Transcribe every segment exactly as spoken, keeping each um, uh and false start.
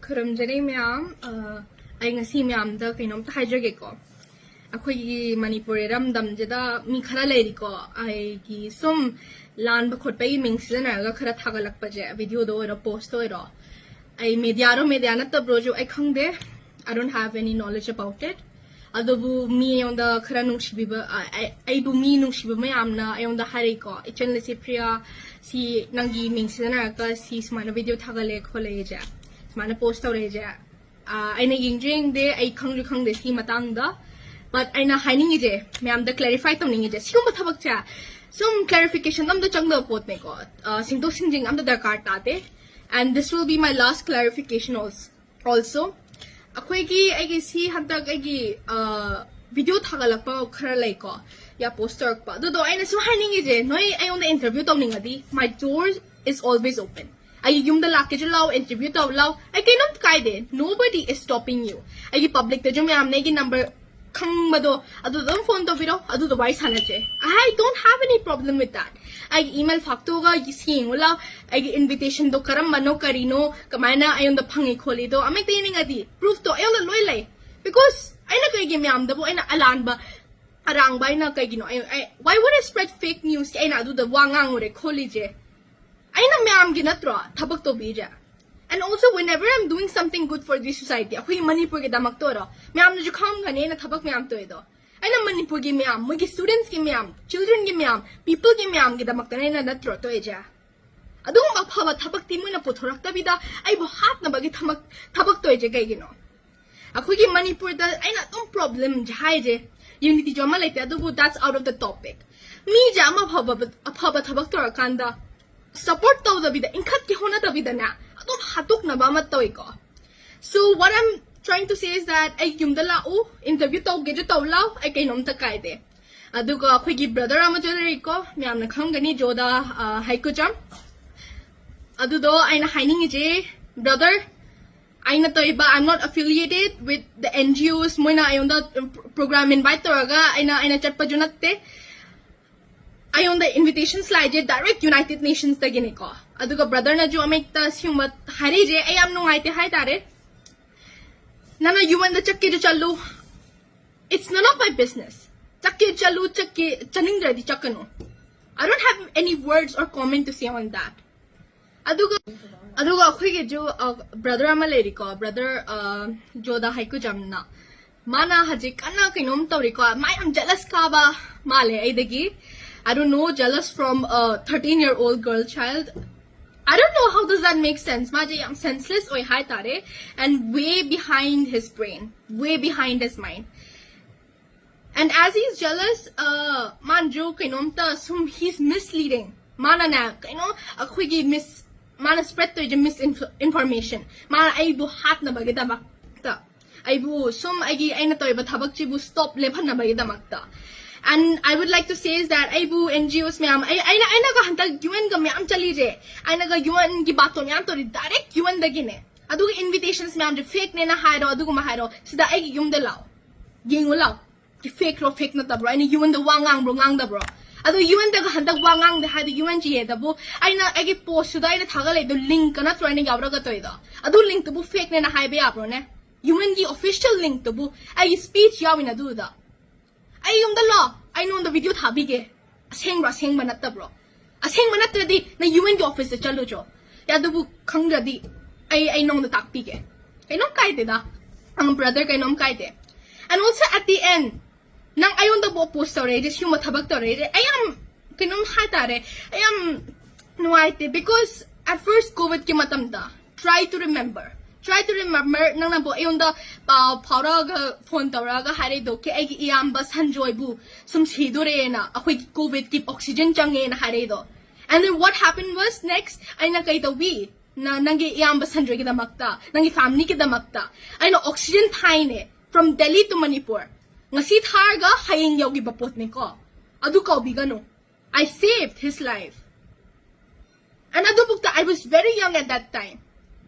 ꯈꯨꯔꯨꯝꯖꯔꯤ ꯃꯌꯥꯝ꯫ ꯑ, ꯑꯩ ꯉꯁꯤ ꯃꯌꯥꯝꯗ ꯀꯩꯅꯣꯝꯇ ꯍꯥꯏꯖꯒꯦꯀꯣ꯫ ꯑꯩꯈꯣꯏꯒꯤ ꯃꯅꯤꯄꯨꯔ ꯏꯔꯝꯗꯝꯁꯤꯗ ꯃꯤ ꯈꯔ ꯂꯩꯔꯤꯀꯣ, ꯑꯩꯒꯤ ꯁꯨꯝ ꯂꯥꯟꯕ ꯈꯣꯠꯄꯒꯤ ꯃꯤꯡ ꯁꯤꯖꯤꯟꯅꯔꯒ ꯈꯔ ꯊꯥꯒꯠꯂꯛꯄꯁꯦ, ꯚꯤꯗꯤꯑꯣꯗ ꯑꯣꯏꯔꯣ, ꯄꯣꯁꯇ ꯑꯣꯏꯔꯣ꯫ ꯑꯩ ꯃꯦꯗꯤꯌꯥꯔꯣ ꯃꯦꯗꯤꯌꯥ ꯅꯠꯇꯕ꯭ꯔꯣꯁꯨ ꯑꯩ ꯈꯪꯗꯦ, I don't have any knowledge about it. ꯑꯗꯨꯕꯨ ꯃꯤ ꯑꯩꯉꯣꯟꯗ ꯈꯔ ꯅꯨꯡꯁꯤꯕꯤꯕ, ꯑ, ꯑꯩ-, ꯑꯩꯕꯨ ꯃꯤ ꯅꯨꯡꯁꯤꯕ ꯃꯌꯥꯝꯅ ꯑꯩꯉꯣꯟꯗ ꯍꯥꯏꯔꯛꯏꯀꯣ, "ꯏꯆꯟ ꯂꯤꯁꯤꯄ꯭ꯔꯤꯌꯥ, ꯁꯤ ꯅꯪꯒꯤ ꯃꯤꯡ ꯁꯤꯖꯤꯟꯅꯔꯒ ꯁꯤ ꯁꯨꯃꯥꯏꯅ ꯚꯤꯗꯤꯑꯣ ꯊꯥꯒꯠꯂꯦ ꯈꯣꯠꯂꯦꯁꯦ, ꯁꯨꯃꯥꯏꯅ ꯄꯣꯁ ꯇꯧꯔꯛꯑꯦꯁꯦ"꯫ ꯑ, ꯑꯩꯅ ꯌꯦꯡꯁꯨ ꯌꯦꯡꯗꯦ, ꯑꯩ ꯈꯪꯁꯨ ꯈꯪꯗꯦ ꯁꯤ ꯃꯇꯥꯡꯗ꯫ But ꯑꯩꯅ ꯍꯥꯏꯅꯤꯡꯉꯤꯁꯦ, ꯃꯌꯥꯝꯗ ꯀ꯭ꯂꯦꯔꯤꯐꯥꯏ ꯇꯧꯅꯤꯡꯉꯤꯁꯦ, ꯁꯤꯒꯨꯝꯕ ꯊꯕꯛꯁꯦ ꯁꯨꯝ ꯀ꯭ꯂꯦꯔꯤꯐꯤꯀꯦꯁꯟ ꯑꯝꯇ ꯆꯪꯗꯕ ꯄꯣꯠꯅꯦꯀꯣ꯫ ꯑ, ꯁꯦꯡꯗꯣꯛ ꯁꯦꯡꯖꯤꯟ ꯑꯝꯇ ꯗꯔꯀꯥꯔ ꯇꯥꯗꯦ꯫ And this will be my last clarification also. Also, ꯑꯩꯈꯣꯏꯒꯤ, ꯑꯩꯒꯤ ꯁꯤ ꯍꯟꯗꯛ ꯑꯩꯒꯤ, ꯑ, ꯚꯤꯗꯤꯑꯣ ꯊꯥꯒꯠꯂꯛꯄ ꯈꯔ ꯂꯩꯀꯣ, ꯌꯥ, ꯄꯣꯁ ꯇꯧꯔꯛꯄ꯫ ꯑꯗꯨꯗꯣ ꯑꯩꯅ ꯁꯨꯝ ꯍꯥꯏꯅꯤꯡꯉꯤꯁꯦ, ꯅꯣꯏ ꯑꯩꯉꯣꯟꯗ interview ꯇꯧꯅꯤꯡꯉꯗꯤ, my door is always open. ꯑꯩꯒꯤ ꯌꯨꯝꯗ ꯂꯥꯛꯀꯦꯁꯨ ꯂꯥꯛꯑꯣ, ꯏꯟꯇꯔꯚ꯭ꯌꯨ ꯇꯧ ꯂꯥꯛꯑꯣ, ꯑꯩ ꯀꯩꯅꯣꯝ ꯀꯥꯏꯗꯦ, nobody is stopping you. ꯑꯩꯒꯤ ꯄꯕ꯭ꯂꯤꯛꯇꯁꯨ ꯃꯌꯥꯝꯅ ꯑꯩꯒꯤ ꯅꯝꯕꯔ ꯈꯪꯕꯗꯣ, ꯑꯗꯨꯗ ꯑꯗꯨꯝ ꯐꯣꯟ ꯇꯧꯕꯤꯔꯣ, ꯑꯗꯨꯗ ꯋꯥꯔꯤ ꯁꯥꯟꯅꯁꯦ꯫ I don't have any problem with that. ꯑꯩꯒꯤ ꯏꯃꯦꯜ ꯐꯥꯛꯇꯣꯛꯑꯒ ꯌꯦꯡꯉꯨ ꯂꯥꯎ, ꯑꯩꯒꯤ ꯏꯟꯚꯤꯇꯦꯁꯟꯗꯣ ꯀꯔꯝꯕꯅꯣ, ꯀꯔꯤꯅꯣ, ꯀꯃꯥꯏꯅ ꯑꯩꯉꯣꯟꯗ ꯐꯪꯉꯤ ꯈꯣꯠꯂꯤꯗꯣ, ꯑꯃ ꯍꯦꯛꯇ ꯌꯦꯡꯅꯤꯡꯉꯗꯤ ꯄ꯭ꯔꯨꯐꯇꯣ ꯑꯩꯉꯣꯟꯗ ꯂꯣꯏ ꯂꯩ꯫ Because ꯑꯩꯅ ꯀꯩꯒꯤ ꯃꯌꯥꯝꯗꯕꯨ ꯑꯩꯅ ꯑꯂꯥꯟꯕ, ꯑꯔꯥꯡꯕ ꯑꯩꯅ ꯀꯩꯒꯤꯅꯣ? ꯑꯩ, ꯑꯩ, why would I spread fake news? ꯑꯩꯅ ꯑꯗꯨꯗ ꯋꯥ ꯉꯥꯡꯉꯨꯔꯦ ꯈꯣꯠꯂꯤꯁꯦ, ꯑꯩꯅ ꯃꯌꯥꯝꯒꯤ ꯅꯠꯇ꯭ꯔꯣ ꯊꯕꯛ ꯇꯧꯕꯤꯔꯤꯁꯦ? And also, whenever I'm doing something good for this society, ꯑꯩꯈꯣꯏꯒꯤ ꯃꯅꯤꯄꯨꯔꯒꯤꯗꯃꯛꯇ ꯑꯣꯏꯔꯣ, ꯃꯌꯥꯝꯅꯁꯨ ꯈꯪꯉꯝꯒꯅꯤ ꯑꯩꯅ ꯊꯕꯛ ꯃꯌꯥꯝ ꯇꯧꯔꯤꯗꯣ꯫ ꯑꯩꯅ ꯃꯅꯤꯄꯨꯔꯒꯤ ꯃꯌꯥꯝ, ꯃꯣꯏꯒꯤ ꯁ꯭ꯇꯨꯗꯦꯟꯠꯁꯀꯤ ꯃꯌꯥꯝ, ꯆꯤꯜꯗ꯭ꯔꯦꯟꯒꯤ ꯃꯌꯥꯝ, ꯄꯤꯄꯜꯒꯤ ꯃꯌꯥꯝꯒꯤꯗꯃꯛꯇꯅ ꯑꯩꯅ ꯅꯠꯇ꯭ꯔꯣ ꯇꯧꯔꯤꯁꯦ? ꯑꯗꯨꯒꯨꯝꯕ ꯑꯐꯕ ꯊꯕꯛꯇꯤ ꯃꯣꯏꯅ ꯄꯨꯊꯣꯔꯛꯇꯕꯤꯗ ꯑꯩꯕꯨ ꯍꯥꯠꯅꯕꯒꯤ ꯊꯕꯛ, ꯊꯕꯛ ꯇꯧꯔꯤꯁꯦ ꯀꯩꯒꯤꯅꯣ? ꯑꯩꯈꯣꯏꯒꯤ ꯃꯅꯤꯄꯨꯔꯗ ꯑꯩꯅ ꯑꯗꯨꯝ ꯄ꯭ꯔꯣꯕ꯭ꯂꯦꯝꯁꯦ ꯍꯥꯏꯁꯦ, ꯌꯨꯅꯤꯇꯤꯁꯨ ꯑꯃ ꯂꯩꯇꯦ, ꯑꯗꯨꯕꯨ that's out of the topic. ꯃꯤꯁꯦ ꯑꯃ ꯑꯐꯕ, ꯑꯐꯕ ꯊꯕꯛ ꯇꯧꯔꯀꯥꯟꯗ ꯁꯞꯄꯣꯔꯠ ꯇꯧꯗꯕꯤꯗ, ꯏꯟꯈꯠꯀꯦ ꯍꯣꯠꯅꯗꯕꯤꯗꯅꯦ, ꯑꯗꯨꯝ ꯍꯥꯠꯇꯣꯛꯅꯕ ꯑꯃ ꯇꯧꯏꯀꯣ꯫ So what I'm trying to say is that ꯑꯩ ꯌꯨꯝꯗ ꯂꯥꯛꯎ, ꯏꯟꯇꯔꯚ꯭ꯌꯨ ꯇꯧꯒꯦꯁꯨ ꯇꯧ ꯂꯥꯎ, ꯑꯩ ꯀꯩꯅꯣꯝꯇ ꯀꯥꯏꯗꯦ꯫ ꯑꯗꯨꯒ ꯑꯩꯈꯣꯏꯒꯤ ꯕ꯭ꯔꯗꯔ ꯑꯃꯁꯨ ꯂꯩꯔꯤꯀꯣ, ꯃꯌꯥꯝꯅ ꯈꯪꯒꯅꯤ, ꯖꯣꯗꯥ, ꯑ, ꯍꯩꯀꯨꯆꯝ꯫ ꯑꯗꯨꯗꯣ ꯑꯩꯅ ꯍꯥꯏꯅꯤꯡꯉꯤꯁꯦ, ꯕ꯭ꯔꯗꯔ, ꯑꯩꯅ ꯇꯧꯔꯤꯕ, I'm not affiliated with the N G Os, ꯃꯣꯏꯅ ꯑꯩꯉꯣꯟꯗ ꯄ꯭ꯔꯣꯒ꯭ꯔꯥꯝ ꯏꯟꯚꯥꯏꯠ ꯇꯧꯔꯒ ꯑꯩꯅ, ꯑꯩꯅ ꯆꯠꯄꯁꯨ ꯅꯠꯇꯦ꯫ ꯑꯩꯉꯣꯟꯗ ꯏꯟꯚꯤꯇꯦꯁꯟꯁ ꯂꯥꯛꯏꯁꯦ ꯗꯥꯏꯔꯦꯛ ꯌꯨꯅꯥꯏꯇꯦꯗ ꯅꯦꯁꯟꯁꯇꯒꯤꯅꯤꯀꯣ꯫ ꯑꯗꯨꯒ brotherꯅꯁꯨ ꯑꯃꯍꯦꯛꯇ ꯁꯤꯒꯨꯝꯕ ꯍꯥꯏꯔꯛꯏꯁꯦ ꯑꯩ ꯌꯥꯝ ꯅꯨꯡꯉꯥꯏꯇꯦ ꯍꯥꯏꯇꯥꯔꯦ. ꯅꯪꯅ UNꯗ ꯆꯠꯀꯦꯁꯨ ꯆꯠꯂꯨ, it's none of my business. ꯆꯠꯀꯦ ꯆꯠꯂꯨ, ꯆꯠꯀꯦ ꯆꯠꯅꯤꯡꯗ꯭ꯔꯗꯤ ꯆꯠꯀꯅꯨ. I don't have any words or comment to say on that. ꯑꯗꯨꯒ ꯑꯗꯨꯒ ꯑꯩꯈꯣꯏꯒꯤꯁꯨ brother ꯑꯃ ꯂꯩꯔꯤꯀꯣ, brother ꯖꯣꯗꯥ ꯍꯩꯀꯨꯖꯝꯅ. ꯃꯥꯅ ꯍꯧꯖꯤꯛ ꯀꯟꯅ ꯀꯩꯅꯣꯝ ꯇꯧꯔꯤꯀꯣ, ꯃꯥ ꯌꯥꯝ jealous ꯀꯥꯕ ꯃꯥꯜꯂꯦ ꯑꯩꯗꯒꯤ. I don't know, jealous from a thirteen year old girl child. I don't know how does that make sense. ꯃꯥꯁꯦ ꯌꯥꯝ senseless ꯑꯣꯏ ꯍꯥꯏꯇꯥꯔꯦ, and way behind his brain, way behind his mind. And as he's jealous, uh, ꯃꯥꯅꯁꯨ ꯀꯩꯅꯣꯝꯇ ꯁꯨꯝ he's misleading. ꯃꯥꯅꯅꯦ ꯀꯩꯅꯣ ꯑꯩꯈꯣꯏꯒꯤ mis ꯃꯥꯅ spread ꯇꯧꯔꯤꯁꯦ misinformation. ꯃꯥꯅ ꯑꯩꯕꯨ ꯍꯥꯠꯅꯕꯒꯤꯗꯃꯛꯇ, ꯑꯩꯕꯨ ꯁꯨꯝ ꯑꯩꯒꯤ ꯑꯩꯅ ꯇꯧꯔꯤꯕ ꯊꯕꯛꯁꯤꯕꯨ stop ꯂꯦꯞꯍꯟꯅꯕꯒꯤꯗꯃꯛꯇ. And I would like to say is that ꯑꯩꯕꯨ NGOs ꯃꯌꯥꯝ ꯑꯩ ꯑꯩꯅ ꯑꯩꯅꯒ ꯍꯟꯗꯛ UNꯒ ꯃꯌꯥꯝ ꯆꯠꯂꯤꯁꯦ, ꯑꯩꯅꯒ UNꯒꯤ ꯕꯥꯇꯣꯟ ꯃꯌꯥꯝ ꯇꯧꯔꯤ direct UNꯗꯒꯤꯅꯦ. ꯑꯗꯨꯒ invitations ꯃꯌꯥꯝꯁꯦ fakeꯅꯦꯅ ꯍꯥꯏꯔꯣ, ꯑꯗꯨꯒꯨꯝꯕ ꯍꯥꯏꯔꯣ, ꯁꯤꯗ ꯑꯩꯒꯤ ꯌꯨꯝꯗ ꯂꯥꯛꯑꯣ, ꯌꯦꯡꯉꯨ ꯂꯥꯛꯑꯣ. Fakeꯔꯣ fake ꯅꯠꯇꯕ꯭ꯔꯣ? ꯑꯩꯅ UNꯗ ꯋꯥ ꯉꯥꯡꯕ꯭ꯔꯣ ꯉꯥꯡꯗꯕ꯭ꯔꯣ? ꯑꯗꯣ UNꯗꯒ ꯍꯟꯗꯛ ꯋꯥ ꯉꯥꯡꯗꯦ ꯍꯥꯏꯗꯤ UNGAꯗꯕꯨ ꯑꯩꯅ ꯑꯩꯒꯤ postꯇꯨꯗ ꯑꯩꯅ ꯊꯥꯒꯠꯂꯛꯏꯗꯣ linkꯀ ꯅꯠꯇ꯭ꯔꯣ ꯑꯩꯅ ꯌꯥꯎꯔꯒ ꯇꯧꯔꯤꯗꯣ? ꯑꯗꯨ linkꯇꯨꯕꯨ fakeꯅꯦꯅ ꯍꯥꯏꯕ ꯌꯥꯕ꯭ꯔꯣꯅꯦ? UNꯒꯤ official linkꯇꯨꯕꯨ, ꯑꯩꯒꯤ speech ꯌꯥꯎꯏꯅ ꯑꯗꯨꯗ. ꯑꯩ ꯌꯨꯝꯗ ꯂꯥꯛꯑꯣ, ꯑꯩ ꯅꯉꯣꯟꯗ video ꯊꯥꯕꯤꯒꯦ. ꯑꯁꯦꯡꯕ꯭ꯔꯣ ꯑꯁꯦꯡꯕ ꯅꯠꯇꯕ꯭ꯔꯣ? ꯑꯁꯦꯡꯕ ꯅꯠꯇ꯭ꯔꯗꯤ ꯅꯪ UNꯒꯤ officeꯇ ꯆꯠꯂꯨꯆꯣ. ꯑꯦ, ꯑꯗꯨꯕꯨ ꯈꯪꯗ꯭ꯔꯗꯤ ꯑꯩ ꯑꯩ ꯅꯉꯣꯟꯗ ꯇꯥꯛꯄꯤꯒꯦ. ꯀꯩꯅꯣꯝ ꯀꯥꯏꯗꯦꯗ. ꯑꯪ brother, ꯀꯩꯅꯣꯝ ꯀꯥꯏꯗꯦ. And also at the end, ꯅꯪ ꯑꯩꯉꯣꯟꯗꯕꯨ oppose ꯇꯧꯔꯛꯏꯁꯦ, ꯁꯤꯒꯨꯝꯕ ꯊꯕꯛ ꯇꯧꯔꯛꯏꯁꯦ, ꯑꯩ ꯌꯥꯝ ꯀꯩꯅꯣꯝ ꯍꯥꯏꯇꯥꯔꯦ, ꯑꯩ ꯌꯥꯝ ꯅꯨꯡꯉꯥꯏꯇꯦ. Because at first COVIDꯀꯤ ꯃꯇꯝꯗ, try to remember, try to remember, ꯅꯪꯅꯕꯨ ꯑꯩꯉꯣꯟꯗ ꯄꯥꯎ ꯐꯥꯎꯔꯛꯑꯒ, phone ꯇꯧꯔꯛꯑꯒ ꯍꯥꯏꯔꯛꯏꯗꯣ, "ꯀꯦ, ꯑꯩꯒꯤ ꯏꯌꯥꯝꯕ ꯁꯟꯖꯣꯏꯕꯨ ꯁꯨꯝ ꯁꯤꯗꯣꯔꯦꯅ, ꯑꯩꯈꯣꯏꯒꯤ COVIDꯀꯤ oxygen ꯆꯪꯉꯦꯅ" ꯍꯥꯏꯔꯛꯏꯗꯣ. And then what happened was next, ꯑꯩꯅ ꯀꯩ ꯇꯧꯕꯤ? ꯅ-, ꯅꯪꯒꯤ ꯏꯌꯥꯝꯕ ꯁꯟꯖꯣꯏꯒꯤꯗꯃꯛꯇ, ꯅꯪꯒꯤ familyꯒꯤꯗꯃꯛꯇ ꯑꯩꯅ oxygen ꯊꯥꯏꯅꯦ, from Delhi to Manipur. ꯉꯁꯤ ꯊꯥꯔꯒ ꯍꯌꯦꯡ ꯌꯧꯈꯤꯕ ꯄꯣꯠꯅꯤꯀꯣ. ꯑꯗꯨ ꯀꯥꯎꯕꯤꯒꯅꯨ. I saved his life. And ꯑꯗꯨꯕꯨꯛꯇ I was very young at that time.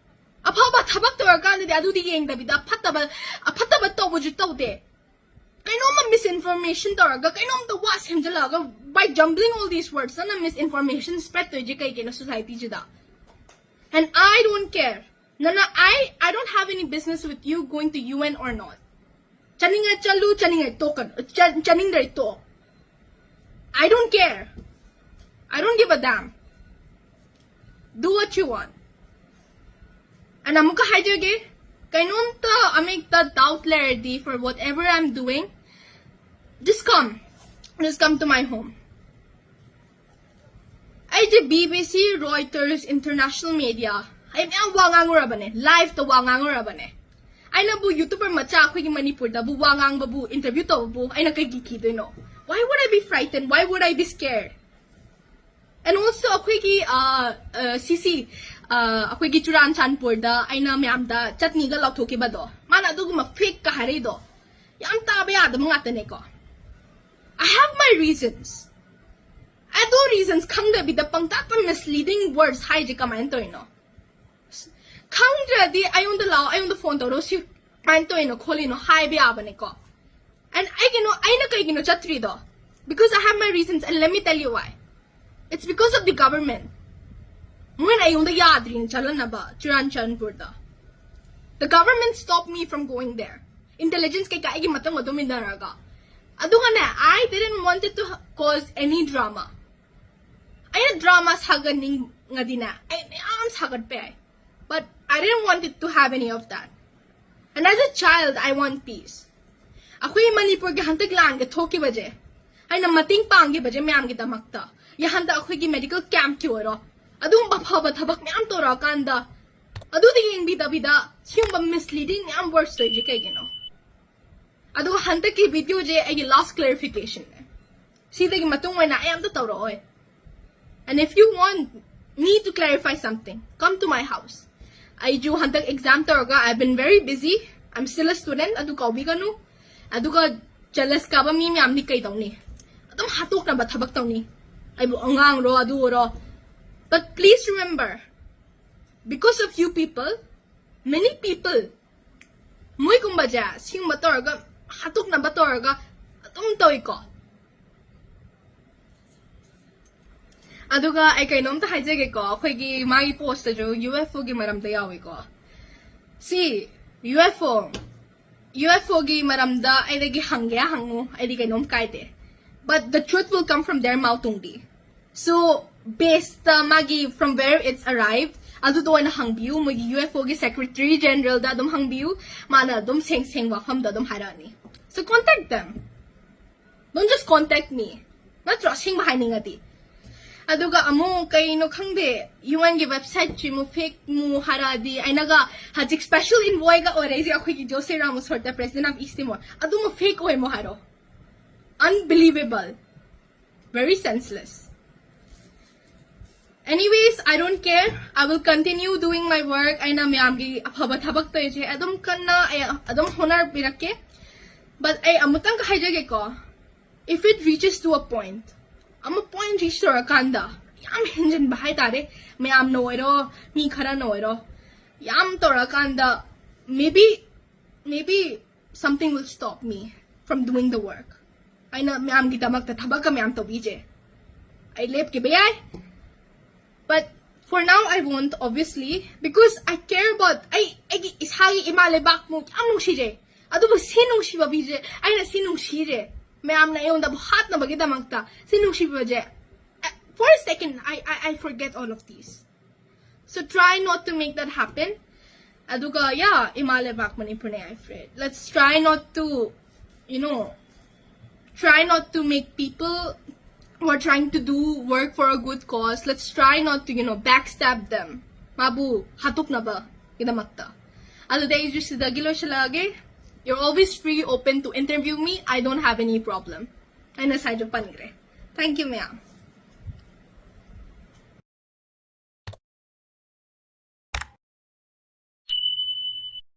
ꯑꯐꯕ ꯊꯕꯛ ꯇꯧꯔꯀꯥꯟꯗꯗꯤ ꯑꯗꯨꯗꯤ ꯌꯦꯡꯗꯕꯤꯗ ꯐꯠꯇꯕ, ꯑꯐꯠꯇꯕ ꯇꯧꯕꯁꯨ ꯇꯧꯗꯦ. ꯀꯩꯅꯣꯝꯃ misinformation ꯇꯧꯔꯒ, ꯀꯩꯅꯣꯝꯇ ꯋꯥ ꯁꯦꯝꯖꯤꯜꯂꯛꯑꯒ, by jumbling all these words, ꯅꯪꯅ misinformation spread ꯇꯧꯔꯤꯁꯦ ꯀꯩꯒꯤꯅꯣ society ꯁꯤꯗ? And I don't care. ꯅꯪꯅ, I I don't have any business with you going to U N or not. ꯆꯠꯅꯤꯡꯉꯦ ꯆꯠꯂꯨ, ꯆꯠꯅꯤꯡꯉꯦ ꯇꯣꯛꯀꯅꯨ, ꯆꯠ- ꯆꯠꯅꯤꯡꯗ꯭ꯔꯦ ꯇꯣꯛ. I don't care. I don't give a damn. Do what you want. And ꯑꯃꯨꯛꯀ ꯍꯥꯏꯖꯒꯦ, ꯀꯩꯅꯣꯝꯇ ꯑꯃꯦꯛꯇ doubt ꯂꯩꯔꯗꯤ, for whatever I'm doing, just come. Just come to my home. ꯑꯩꯁꯦ B B C, Reuters, international media, ꯑꯩ ꯃꯌꯥꯝ ꯋꯥ ꯉꯥꯡꯉꯨꯔꯕꯅꯦ, live ꯇ ꯋꯥ ꯉꯥꯡꯉꯨꯔꯕꯅꯦ. ꯑꯩꯅꯕꯨ YouTuber ꯃꯆꯥ ꯑꯩꯈꯣꯏꯒꯤ ꯃꯅꯤꯄꯨꯔꯗꯕꯨ ꯋꯥ ꯉꯥꯡꯕꯕꯨ, interview ꯇꯧꯕꯕꯨ ꯑꯩꯅ ꯀꯩꯒꯤ ꯀꯤꯗꯣꯏꯅꯣ? Why would I be frightened? Why would I be scared? And also ꯑꯩꯈꯣꯏꯒꯤ, uh, uh, C C, uh, ꯑꯩꯈꯣꯏꯒꯤ ꯆꯨꯔꯥꯟꯆꯥꯟꯄꯨꯔꯗ ꯑꯩꯅ ꯃꯌꯥꯝꯗ ꯆꯠꯅꯤꯒ ꯂꯥꯎꯊꯣꯛꯈꯤꯕꯗꯣ, ꯃꯥꯅ ꯑꯗꯨꯒꯨꯝꯕ fake ꯀ ꯍꯥꯏꯔꯛꯏꯗꯣ ꯌꯥꯝ ꯇꯥꯕ ꯌꯥꯗꯕ ꯉꯥꯛꯇꯅꯦꯀꯣ. I have my reasons. ꯑꯗꯨ reasons ꯈꯪꯗꯕꯤꯗ ꯄꯪꯇꯥꯛꯇ misleading words ꯍꯥꯏꯁꯦ ꯀꯃꯥꯏꯅ ꯇꯧꯔꯤꯅꯣ? ꯈꯪꯗ꯭ꯔꯗꯤ ꯑꯩꯉꯣꯟꯗ ꯂꯥꯛꯑꯣ, ꯑꯩꯉꯣꯟꯗ phone ꯇꯧꯔꯣ, ꯁꯤ ꯀꯃꯥꯏꯅ ꯇꯧꯔꯤꯅꯣ ꯈꯣꯠꯂꯤꯅꯣ ꯍꯥꯏꯕ ꯌꯥꯕꯅꯦꯀꯣ. And ꯑꯩꯒꯤꯅꯣ, ꯑꯩꯅ ꯀꯩꯒꯤꯅꯣ ꯆꯠꯇ꯭ꯔꯤꯗꯣ? Because I have my reasons and let me tell you why. It's because of the government. ꯃꯣꯏꯅ ꯑꯩꯉꯣꯟꯗ ꯌꯥꯗ꯭ꯔꯤꯅꯦ ꯆꯠꯍꯟꯅꯕ ꯆꯨꯔꯥꯟꯆꯥꯟꯄꯨꯔꯗ. The government stopped me from going there. Intelligence ꯀꯩꯀꯥ ꯑꯩꯒꯤ ꯃꯇꯨꯡ ꯃꯇꯨꯡ ꯏꯟꯅꯔꯒ. ꯑꯗꯨꯒꯅꯦ, I didn't wanted to cause any drama. ꯑꯩꯅ drama ꯁꯥꯒꯠꯅꯤꯡꯉꯗꯤꯅꯦ, ꯑꯩ ꯃꯌꯥꯝ ꯁꯥꯒꯠꯄ ꯌꯥꯏ. But I didn't want it to have any of that. And as a child, I want peace. ꯑꯩꯈꯣꯏ ꯃꯅꯤꯄꯨꯔꯒꯤ ꯍꯟꯗꯛ ꯂꯥꯟꯒ ꯊꯣꯛꯈꯤꯕꯁꯦ, ꯑꯩꯅ ꯃꯇꯦꯡ ꯄꯥꯡꯈꯤꯕꯁꯦ ꯃꯌꯥꯝꯒꯤꯗꯃꯛꯇ, ꯍꯟꯗꯛ ꯑꯩꯈꯣꯏꯒꯤ medical camp ꯀꯤ ꯑꯣꯏꯔꯣ, ꯑꯗꯨꯒꯨꯝꯕ ꯐꯕ ꯊꯕꯛ ꯃꯌꯥꯝ ꯇꯧꯔꯛꯑꯀꯥꯟꯗ ꯑꯗꯨꯗ ꯌꯦꯡꯕꯤꯗꯕꯤꯗ ꯁꯤꯒꯨꯝꯕ misleading ꯃꯌꯥꯝ words ꯇꯧꯔꯤꯁꯦ ꯀꯩꯒꯤꯅꯣ? ꯑꯗꯨꯒ ꯍꯟꯗꯛꯀꯤ video ꯁꯦ ꯑꯩꯒꯤ last clarification ꯅꯦ꯫ ꯁꯤꯗꯒꯤ ꯃꯇꯨꯡ ꯑꯣꯏꯅ ꯑꯩ ꯑꯝꯇ ꯇꯧꯔꯛꯑꯣꯏ. And if you want me to clarify something, come to my house. ꯑꯩꯁꯨ ꯍꯟꯗꯛ exam ꯇꯧꯔꯒ, I've been very busy. I'm still a student. ꯑꯗꯨ ꯀꯥꯎꯕꯤꯒꯅꯨ. ꯑꯗꯨꯒ jealous ꯀꯥꯕ ꯃꯤ ꯃꯌꯥꯝꯗꯤ ꯀꯩꯗꯧꯅꯤ? ꯑꯗꯨꯝ ꯍꯥꯠꯇꯣꯛꯅꯕ ꯊꯕꯛ ꯇꯧꯅꯤ, ꯑꯩꯕꯨ ꯑꯉꯥꯡꯔꯣ ꯑꯗꯨ ꯑꯣꯏꯔꯣ. But please remember, because of you people, many people, ꯃꯣꯏꯒꯨꯝꯕꯁꯦ ꯁꯤꯒꯨꯝꯕ ꯇꯧꯔꯒ ꯍꯥꯠꯇꯣꯛꯅꯕ ꯇꯧꯔꯒ ꯑꯗꯨꯝ ꯇꯧꯏꯀꯣ꯫ ꯑꯗꯨꯒ ꯑꯩ ꯀꯩꯅꯣꯝꯇ ꯍꯥꯏꯖꯒꯦꯀꯣ, ꯑꯩꯈꯣꯏꯒꯤ ꯃꯥꯒꯤ ꯄꯣꯁꯇꯁꯨ ꯌꯨ ꯑꯦꯐ ꯑꯣꯒꯤ ꯃꯔꯝꯗ ꯌꯥꯎꯏꯀꯣ꯫ ꯁꯤ U F O U F ꯑꯣꯒꯤ ꯃꯔꯝꯗ ꯑꯩꯗꯒꯤ ꯍꯪꯒꯦ ꯍꯪꯉꯨ, ꯑꯩꯗꯤ ꯀꯩꯅꯣꯝ ꯀꯥꯏꯗꯦ, but the truth will come from their mouth only. So, best ꯃꯥꯒꯤ from where it's arrived ꯑꯗꯨꯗ ꯑꯣꯏꯅ ꯍꯪꯕꯤꯌꯨ, ꯃꯣꯏꯒꯤ ꯌꯨ ꯑꯦꯐ ꯑꯣꯒꯤ ꯁꯦꯀ꯭ꯔꯦꯇꯔꯤ ꯖꯦꯅꯔꯦꯜꯗ ꯑꯗꯨꯝ ꯍꯪꯕꯤꯌꯨ, ꯃꯥꯅ ꯑꯗꯨꯝ ꯁꯦꯡ ꯁꯦꯡ ꯋꯥꯐꯝꯗ ꯑꯗꯨꯝ ꯍꯥꯏꯔꯛꯑꯅꯤ꯫ So contact them, don't just contact me. ꯅꯠꯇ꯭ꯔꯣ, ꯑꯁꯦꯡꯕ ꯍꯥꯏꯅꯤꯡꯉꯗꯤ? ꯑꯗꯨꯒ ꯑꯃꯨꯛ ꯀꯩꯅꯣ ꯈꯪꯗꯦ, ꯌꯨ ꯑꯦꯟꯒꯤ ꯋꯦꯕꯁꯥꯏꯠꯁꯤ ꯑꯃꯨꯛ ꯐꯦꯛ ꯃꯨ ꯍꯥꯏꯔꯛꯑꯗꯤ, ꯑꯩꯅꯒ ꯍꯧꯖꯤꯛ ꯁ꯭ꯄꯦꯁꯦꯜ ꯏꯟꯚꯣꯏꯒ ꯑꯣꯏꯔꯛꯏꯁꯦ ꯑꯩꯈꯣꯏꯒꯤ ꯖꯣꯁꯦ ꯔꯥꯃꯣꯁ ꯍꯣꯔꯇ, ꯄ꯭ꯔꯦꯁꯤꯗꯦꯟ ꯑꯣꯐ ꯏꯁ ꯇꯤꯃꯣꯔ, ꯑꯗꯨꯃ ꯐꯦꯛ ꯑꯣꯏꯃꯣ ꯍꯥꯏꯔꯣ? Unbelievable. Very senseless. Anyways, I don't care. I will continue doing my work. ꯑꯩꯅ ꯃꯌꯥꯝꯒꯤ ꯑꯐꯕ ꯊꯕꯛ ꯇꯧꯔꯤꯁꯦ ꯑꯗꯨꯝ ꯀꯟꯅ ꯑꯩ ꯑꯗꯨꯝ ꯍꯣꯠꯅꯕꯤꯔꯛꯀꯦ. But ꯑꯩ ꯑꯃꯨꯛꯇꯪꯒ ꯍꯥꯏꯖꯒꯦꯀꯣ, if it reaches to a point, ꯑꯃ point reach ꯇꯧꯔꯀꯥꯟꯗ ꯌꯥꯝ ꯍꯦꯟꯖꯤꯟꯕ ꯍꯥꯏꯇꯥꯔꯦ, ꯃꯌꯥꯝꯅ ꯑꯣꯏꯔꯣ, ꯃꯤ ꯈꯔꯅ ꯑꯣꯏꯔꯣ, ꯌꯥꯝ ꯇꯧꯔꯀꯥꯟꯗ maybe, maybe something will stop me from doing the work. ꯑꯩꯅ ꯃꯌꯥꯝꯒꯤꯗꯃꯛꯇ ꯊꯕꯛꯀ ꯃꯌꯥꯝ ꯇꯧꯕꯤꯁꯦ, ꯑꯩ ꯂꯦꯞꯈꯤꯕ ꯌꯥꯏ. But for now I won't, obviously, because I care about, ꯑꯩ ꯑꯩꯒꯤ ꯏꯁꯥꯒꯤ ꯏꯃꯥ ꯂꯩꯕꯥꯛꯄꯨ ꯌꯥꯝ ꯅꯨꯡꯁꯤꯖꯩ. ꯑꯗꯨꯕꯨ ꯁꯤ ꯅꯨꯡꯁꯤꯕ ꯃꯤꯁꯦ, ꯑꯩꯅ ꯁꯤ ꯅꯨꯡꯁꯤꯔꯦ, ꯃꯌꯥꯝꯅ ꯑꯩꯉꯣꯟꯗꯕꯨ ꯍꯥꯠꯅꯕꯒꯤꯗꯃꯛꯇ ꯁꯤ ꯅꯨꯡꯁꯤꯕꯁꯦ, for a second I, I, I forget all of these. So try not to make that happen. ꯑꯗꯨꯒ, yeah, ꯏꯃꯥ ꯂꯩꯕꯥꯛ ꯃꯅꯤꯄꯨꯔꯅꯦ, I afraid. Let's try not to, you know, try not to make people who are trying to do work for a good cause, let's try not to, you know, backstab them. ꯃꯥꯕꯨ ꯍꯥꯠꯇꯣꯛꯅꯕꯒꯤꯗꯃꯛꯇ. ꯑꯗꯨꯗꯤ ꯑꯩꯁꯨ ꯁꯤꯗꯒꯤ ꯂꯣꯏꯁꯤꯜꯂꯛꯑꯒꯦ. You're always free, open to interview me. I don't have any problem. ꯑꯩꯅ ꯉꯁꯥꯏꯁꯨ ꯄꯟꯈ꯭ꯔꯦ. Thank you, ꯃꯌꯥꯝ.